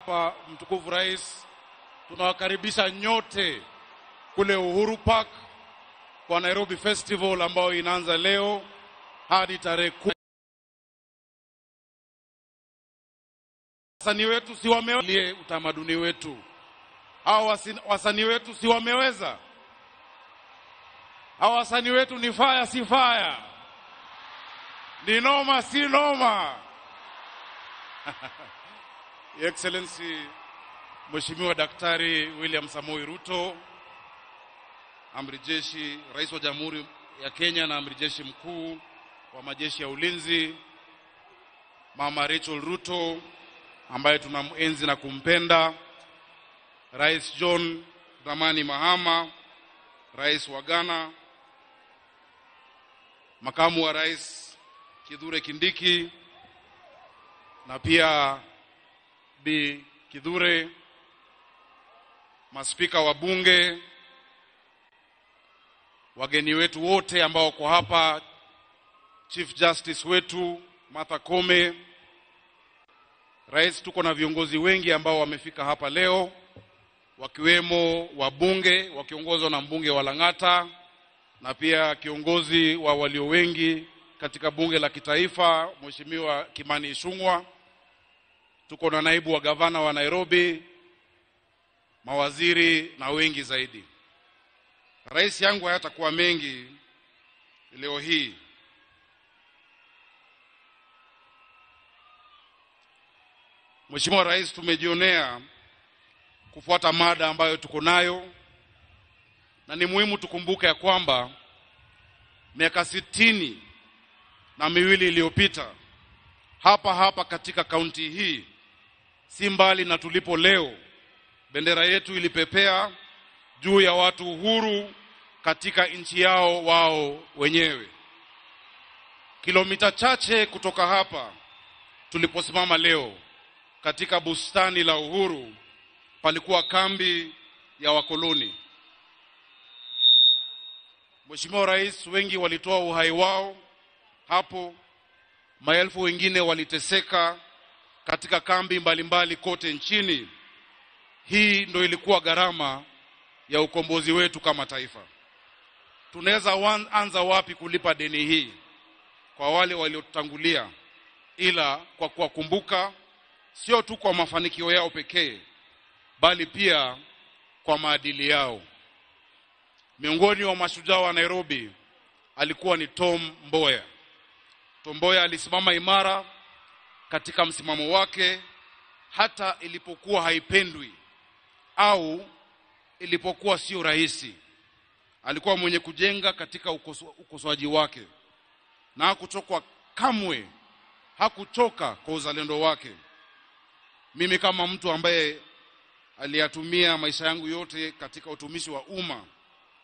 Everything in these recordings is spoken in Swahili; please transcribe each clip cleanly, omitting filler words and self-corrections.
Hapa mtukufu Rais, tunawakaribisha nyote kule Uhuru Park kwa Nairobi Festival ambayo inaanza leo hadi tarehe 10. Wasanii wetu si wameweza utamaduni wetu. Hao wasanii wetu si wameweza. Hao wasanii wetu ni fire si fire. Ni noma si noma. Your Excellency Mheshimiwa Daktari William Samoei Ruto, Amri Jeshi, Rais wa Jamhuri ya Kenya na Amri Jeshi Mkuu wa Majeshi ya Ulinzi, Mama Rachel Ruto ambaye tunamenzi na kumpenda, Rais John Dramani Mahama, Rais wa Ghana, Makamu wa Rais Kithure Kindiki na pia Bi Kithure, maspika wa bunge, wageni wetu wote ambao wako hapa, Chief Justice wetu Martha Koome, Rais, tuko na viongozi wengi ambao wamefika hapa leo, wakiwemo wabunge wakiongozwa na mbunge wa Lang'ata na pia kiongozi wa walio wengi katika bunge la kitaifa Mheshimiwa Kimani Ichung'wah. Tuko na naibu wa gavana wa Nairobi, mawaziri na wengi zaidi. Rais, yangu hayatakuwa mengi leo hii. Mheshimiwa Rais, tumejionea kufuata mada ambayo tuko nayo, na ni muhimu tukumbuke ya kwamba miaka 62 iliyopita hapa hapa katika kaunti hii, si mbali na tulipo leo, bendera yetu ilipepea juu ya watu uhuru katika nchi yao wao wenyewe. Kilomita chache kutoka hapa tuliposimama leo katika bustani la Uhuru palikuwa kambi ya wakoloni. Mheshimiwa Rais, wengi walitoa uhai wao hapo, maelfu wengine waliteseka katika kambi mbalimbali kote nchini. Hii ndio ilikuwa gharama ya ukombozi wetu kama taifa. Tunaweza anza wapi kulipa deni hii kwa wale waliotutangulia, ila kwa kuwakumbuka sio tu kwa mafanikio yao pekee, bali pia kwa maadili yao. Miongoni wa mashujaa wa Nairobi alikuwa ni Tom Mboya. Tom Mboya alisimama imara katika msimamo wake hata ilipokuwa haipendwi au ilipokuwa sio rahisi. Alikuwa mwenye kujenga katika ukosoaji wake na hakuchoka kamwe, hakuchoka kwa uzalendo wake. Mimi kama mtu ambaye aliyatumia maisha yangu yote katika utumishi wa umma,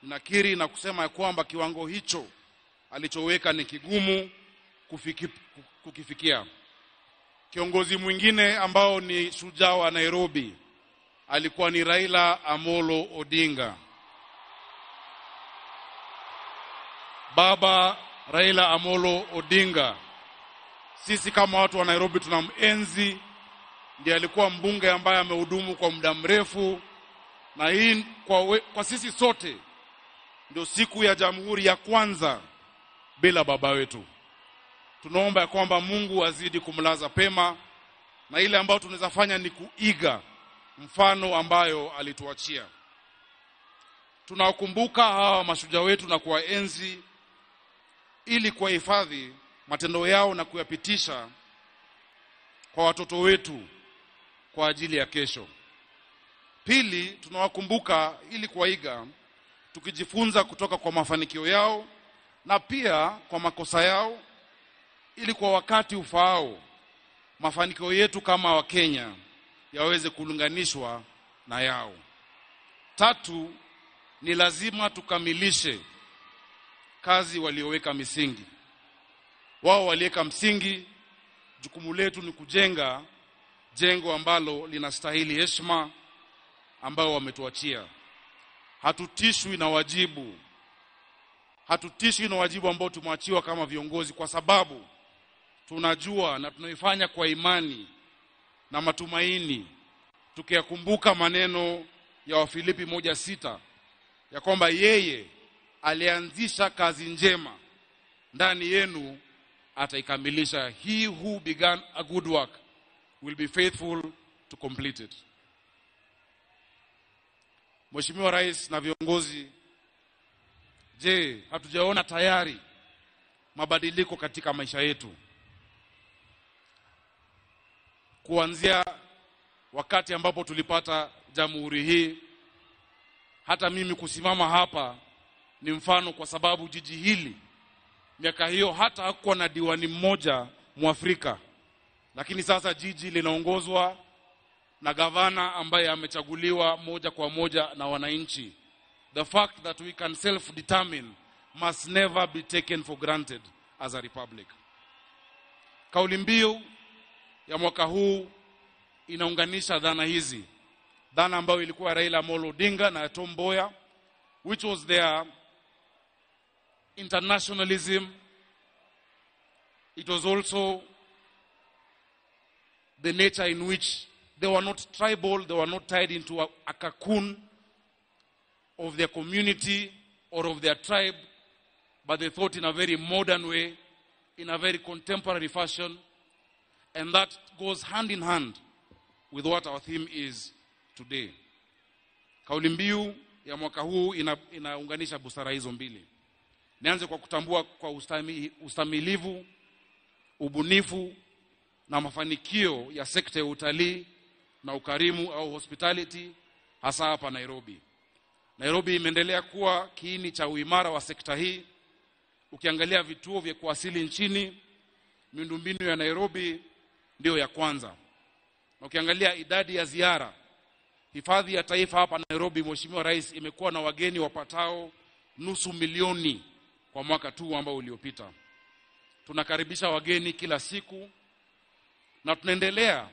nakiri na kusema kwamba kiwango hicho alichoweka ni kigumu kukifikia. Kiongozi mwingine ambao ni shujaa wa Nairobi alikuwa ni Raila Amolo Odinga. Baba Raila Amolo Odinga, sisi kama watu wa Nairobi tunamenzi. Ndiye alikuwa mbunge ambaye amehudumu kwa muda mrefu, na hii kwa sisi sote ndio siku ya jamhuri ya kwanza bila baba wetu. Tunaomba kwamba Mungu azidi kumlaza pema, na ile ambayo tunaweza fanya ni kuiga mfano ambayo alituachia. Tunawakumbuka hawa mashujaa wetu na kuwaenzi ili kuhifadhi matendo yao na kuyapitisha kwa watoto wetu kwa ajili ya kesho. Pili, tunawakumbuka ili kuwaiga, tukijifunza kutoka kwa mafanikio yao na pia kwa makosa yao, ili kwa wakati ufaao mafanikio yetu kama Wakenya yaweze kulinganishwa na yao. Tatu, ni lazima tukamilishe kazi walioweka misingi. Wao waliweka msingi, jukumu letu ni kujenga jengo ambalo linastahili heshima ambayo wametuachia. Hatutishwi na wajibu. Hatutishwi na wajibu ambao tumeachiwa kama viongozi, kwa sababu tunajua na tunaifanya kwa imani na matumaini tukiyakumbuka maneno ya Wafilipi 1:6 ya kwamba yeye alianzisha kazi njema ndani yenu ataikamilisha. He who began a good work will be faithful to complete it. Mheshimiwa Rais na viongozi, je, hatujaona tayari mabadiliko katika maisha yetu? Kuanzia wakati ambapo tulipata jamhuri hii, hata mimi kusimama hapa ni mfano, kwa sababu jiji hili miaka hiyo hata hakuwa na diwani mmoja Mwafrika, lakini sasa jiji linaongozwa na gavana ambaye amechaguliwa moja kwa moja na wananchi. The fact that we can self-determine must never be taken for granted as a republic. Kauli mbiu ya mwaka huu inaunganisha dhana hizi, dhana ambayo ilikuwa Raila Amolo Odinga na Tom Mboya, which was their internationalism. It was also the nature in which they were not tribal, they were not tied into a cocoon of their community or of their tribe, but they thought in a very modern way, in a very contemporary fashion, and that goes hand in hand with what our theme is today. Kauli mbiu ya mwaka huu inaunganisha busara hizo mbili. Nianze kwa kutambua kwa ustamilivu, ubunifu na mafanikio ya sekta ya utalii na ukarimu au hospitality, hasa hapa Nairobi. Nairobi imeendelea kuwa kiini cha uimara wa sekta hii. Ukiangalia vituo vya kuwasili nchini, miundombinu ya Nairobi ndio ya kwanza. Na ukiangalia idadi ya ziara, hifadhi ya taifa hapa Nairobi, Mheshimiwa Rais, imekuwa na wageni wapatao 500,000 kwa mwaka tu ambao uliopita. Tunakaribisha wageni kila siku na tunaendelea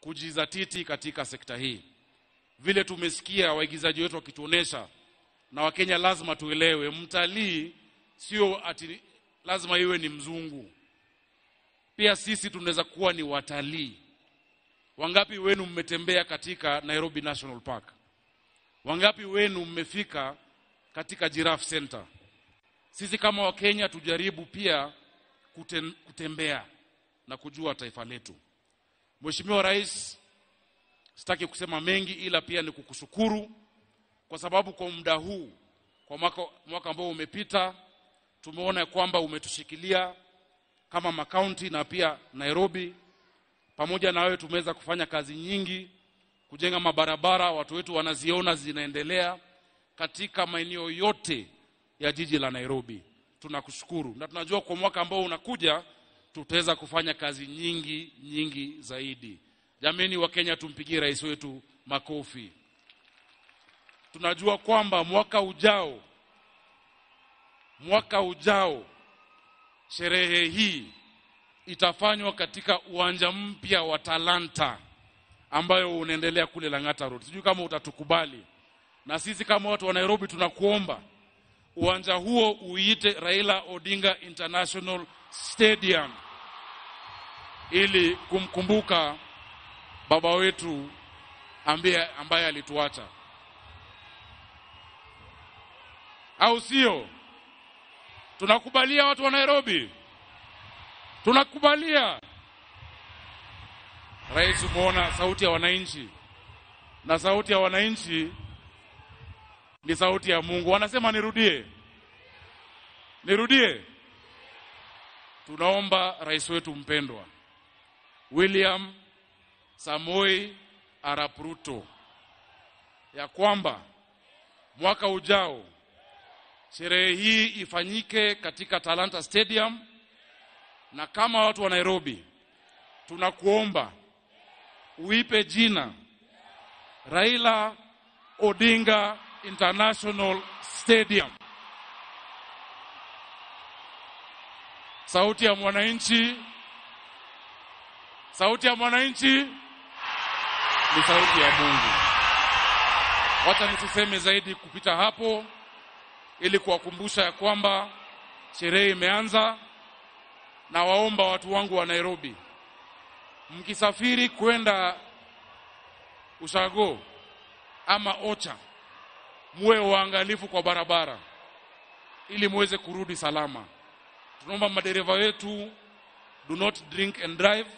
kujizatiti katika sekta hii. Vile tumesikia waigizaji wetu wakituonesha, na Wakenya lazima tuelewe, mtalii sio ati lazima iwe ni mzungu. Pia sisi tunaweza kuwa ni watalii. Wangapi wenu mmetembea katika Nairobi National Park? Wangapi wenu mmefika katika Giraffe Center? Sisi kama Wakenya tujaribu pia kutembea na kujua taifa letu. Mheshimiwa Rais, sitaki kusema mengi ila pia ni kukushukuru kwa sababu kwa muda huu, kwa mwaka ambao umepita, tumeona kwamba umetushikilia kama makaunti na pia Nairobi. Pamoja na wewe tumeweza kufanya kazi nyingi, kujenga mabarabara, watu wetu wanaziona zinaendelea katika maeneo yote ya jiji la Nairobi. Tunakushukuru na tunajua kwa mwaka ambao unakuja tutaweza kufanya kazi nyingi nyingi zaidi. Jameni wa Kenya, tumpigie rais wetu makofi. Tunajua kwamba mwaka ujao sherehe hii itafanywa katika uwanja mpya wa Talanta ambayo unaendelea kule Lang'ata Road. Sijui kama utatukubali. Na sisi kama watu wa Nairobi tunakuomba uwanja huo uiite Raila Odinga International Stadium ili kumkumbuka baba wetu ambaye alituacha. Au sio? Tunakubalia watu wa Nairobi? Tunakubalia. Rais, umeona sauti ya wananchi. Na sauti ya wananchi ni sauti ya Mungu. Wanasema nirudie. Nirudie. Tunaomba rais wetu mpendwa William Samoei Arap Ruto ya kwamba mwaka ujao sherehe hii ifanyike katika Talanta Stadium. Na kama watu wa Nairobi tunakuomba uipe jina Raila Odinga International Stadium. Sauti ya mwananchi, sauti ya mwananchi ni sauti ya Mungu. Wacha nisiseme zaidi kupita hapo ili kuwakumbusha ya kwamba sherehe imeanza. Na waomba watu wangu wa Nairobi, mkisafiri kwenda Ushago ama Ocha, muwe waangalifu kwa barabara ili muweze kurudi salama. Tunaomba madereva wetu, do not drink and drive.